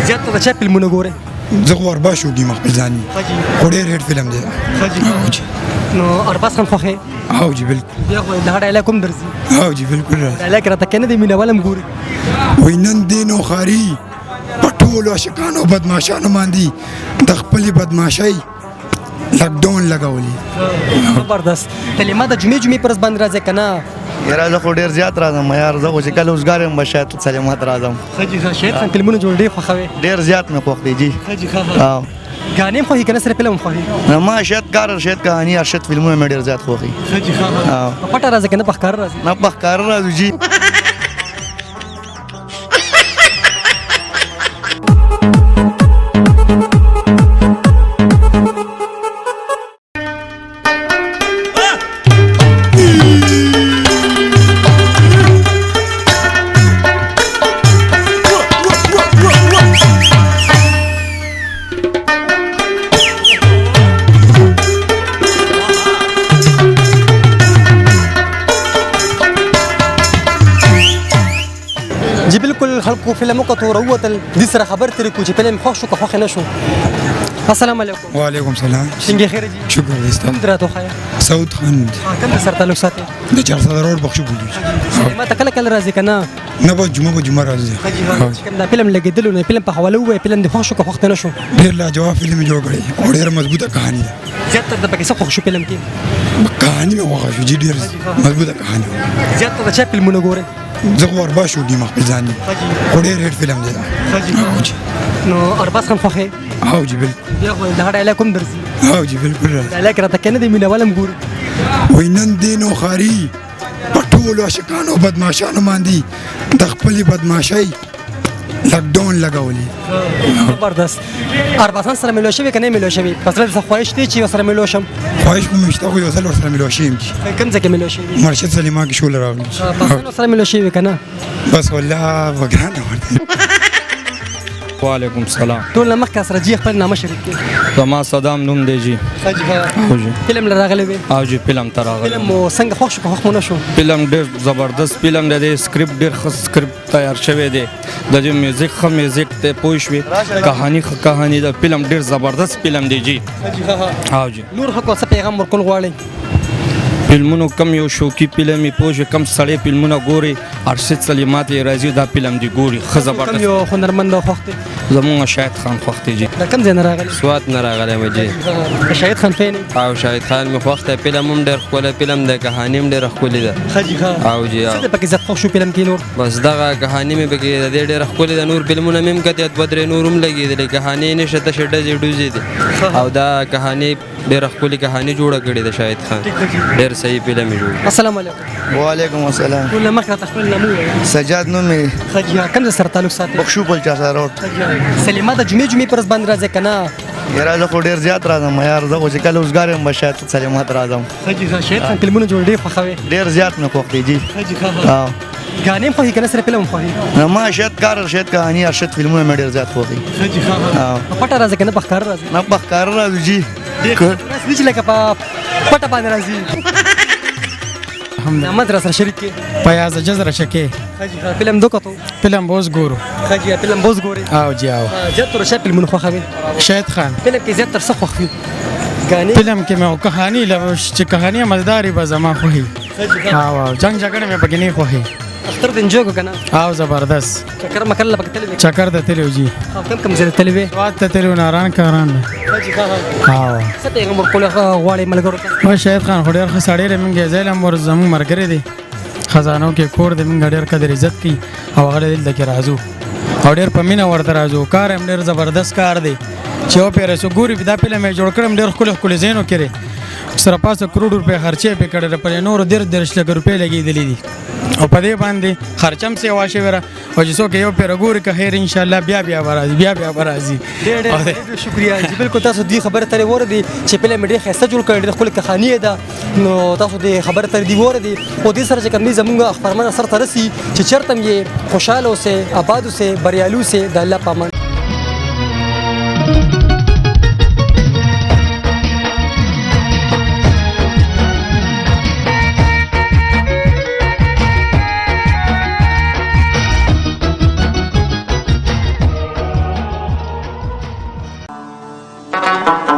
زیات ته چا فلمونه ګورې؟ زه خو ارباز شوقي یم خپل ځان، خو ډېر هیټ فلم دی. نو ارباز خان خوښې؟ او جی بالکل. بیا خو دا ډایلاګ هم درځي. او جی بالکل راځي. ډایلاګ راته کنه دی مینه والم ګوري. وای نن دې نو ښاري په ټولو عاشقانو بدمعاشانو باندې د خپلې بدمعاشۍ لاک ډاون لګولې. زبردست. کلمه د جمعې جمعې پر ورځ باندې راځي که نه؟ یاره زه خو ډېر زیات راځم یار، زه خو چې کله اوزګار یم بس شاید سلامت راځم. ښه جي ښه. شاهد خان فلمونه جوړ ډېر خوښوې؟ ډېر زیات مې خوښ دی جي. ښه جي ښه. ګانې هم خوښي که نه صرف فلم خوښي؟ ما شاید کار، شاید کهاني، ارشد فلمونه مې ډېر زیات خوښي. ښه جي ښه. په پټه راځي که نه په ښکاره راځي؟ نه، په ښکاره راځو جي. جی بالکل، خلکو فلم وکتو راووتل، دې سره خبر ترې کړو چې فلم خوښ شو که خوښ نه شو. السلام علیکم. وعلیکم سلام. څنګه خیر جی؟ شکر دی. کوم درته وښایه؟ سعود خان. کوم سره تعلق ساتي؟ د چارسده روډ بخشو پولیس. ما ته کله کله راځي که نه؟ نه، بس جمعه په جمعه راځي. کوم دا فلم لګېدلو نو فلم په حواله ووایه، فلم دې خوښ شو که خوښ نه شو؟ ډېر لاجواب فلم جوړ کړی او ډېره مضبوطه کهاني ده. زیات تر د پکې څه خوښ شو فلم کې؟ کهاني مې خوښه شو جي، ډېر مضبوطه کهاني. زیات ته چا فلمونه ګورې؟ زه خو ارباز شوقي یم خپل ځان، خو ډېر هیټ فلم دی. نو ارباز خان خوښې؟ او جی بالکل. بیا خو دا ډایلاګ هم درځي. او جی بالکل راځي. ډایلاګ راته کنه دی مینه والم ګوري. وای نن دې نو ښاري په ټولو عاشقانو بدمعاشانو باندې د خپلې بدمعاشۍ لاک ډاون لګولې. زبردست. ارباز خان سره ملو شوی که نه ملو شوی؟ په زړه څه خواهش دی چې سره ملو شم؟ خواهش مې شته، خو یو ځل ورسره ملو شوی یم. کوم ځای کې ملو شوی؟ مرشد سلیمان کې شول راغلی. سره ملو شوی که نه؟ بس والله وګرانه ورته. وعلیکم سلام. ټول نه مخکې سره جی خپل نامه شریک کړئ. زما صدام نوم دی جی. ښه جي. فلم له راغلی وي؟ او جی، فلم ته راغلی. فلم مو څنګه خوښ شو که خوښ مو نه شو؟ فلم ډېر زبردست فلم دی، د سکرپټ ډېر ښه سکرپټ تیار شوی دی، د دې میوزیک ښه میوزیک دی، پوه شوې، کهاني ښه کهاني ده، فلم ډېر زبردست فلم دی جی. او جی. نور خلکو څه پیغام ورکول غواړئ؟ فلمونو کم یو شوقي فلم یې پوه شوې، کم سړی فلمونه ګوري، ارشد سلیمات یې راځي، دا فلم دی ګوري، ښه زبردست. کوم یو هنرمند خوښ دی؟ زمونږ شاهد خان خوښ دی جی. د کوم ځای نه راغلی؟ سوات نه راغلی یم جی. شاهد خان fan؟ او شاهد خان مې خوښ دی، فلم هم ډېر ښکلی فلم دی، کهاني هم ډېره ښکلې ده. ښه جي ښه. او جی. څه دې پکې زیات خوښ شو فلم کې نور؟ بس دغه کهاني مې پکې د دې ډېره ښکلې ده، نور فلمونه مې هم کتل، دوه درې نور هم لګېدلې، کهاني نشته، تشې ډزې ډوزې دي، او دا کهاني ډېره ښکلې کهاني جوړه کړې ده شاهد خان، ډېر صحیح فلم یې جوړ کړی. السلام علیکم. وعلیکم السلام. ټول نه مخکې راته خپل نوم ووایه. سجاد نوم مې. ښه جي. کوم ځای سره تعلق ساتي؟ بخشو پل چارسده روډ. سلیمه د جمعې جمعې پر ورځ باندې راځي که نه؟ یاره زه خو ډېر زیات راځم یار، زه خو چې کله اوزګار یم بس شاید سلامت راځم. ښه جي ښه. شاهد خان فلمونه جوړ ډېر خوښوې؟ ډېر زیات مې خوښ دی جي. ښه جي ښه. ګانې هم خوښي که نه صرف فلم خوښي؟ ما شاید کار، شاید کهاني، ارشد فلمونه مې ډېر زیات خوښي. ښه جي ښه. په پټه راځي که نه په ښکاره راځي؟ نه، په ښکاره راځو جي. داسې چې لکه په پټه باندې راځي. نعمت را سره شریک کړي. پیاز جزر شکې. ښه جي ښه. فلم دو کتو؟ فلم بوز ګورو. ښه جي، فلم بوز ګوري. او جی او. زیات تر څه فلمونه خوښوي؟ شاهد خان. فلم کې زیات تر څه خوښ وي؟ ګانې؟ فلم کې مې کهاني چې کهاني مزداري به زما خوښي. او جنگ جګړه مې پکې نه خوښي. اختر د انجوای کو کنه؟ او زبردست. چکر مکر له پکې تللی؟ چکر ته تللی جی. کوم کوم ځای ته تللی وې؟ سوات ته تللی، ناران کاران. او څه پیغام ورکول غواړې ملګرو ته؟ ما شاهد خان خو ډېر ښه سړی دی، مونږ یې ځای له مور زموږ ملګری دی، خزانو کې کور دی، مونږ ډېر قدر عزت کوي، او هغه دلته کې راځو او ډېر په مینه ورته راځو. کار هم ډېر زبردست کار دی چې یو پېره څو ګوري دا فلم یې جوړ کړم، ډېر ښکلي ښکلي ځایونو کې دی، سره پاسه کروڑ روپۍ خرچې پرې کړې ده، پرې نورو 33 لکه روپۍ لګېدلې دي، او په دې باندې خرچه هم سیوا شوې ده، او چې څوک یو پېره ګوري که خیر انشاءالله بیا بیا به راځي، بیا بیا به راځي. ډېر ډېر شکریه جی. بالکل تاسو دې خبرې ترې واورېدې چې فلم یې ډېر ښایسته جوړ کړی، ډېر ښکلې کهاني یې ده، نو تاسو دې خبرې ترې دې واورېدې. او دې سره چې کوم دی زموږ خپرونه سر ته رسي، چې چېرته هم یې خوشحاله اوسئ، اباد اوسئ، بریالي اوسئ، د الله په امان. شي.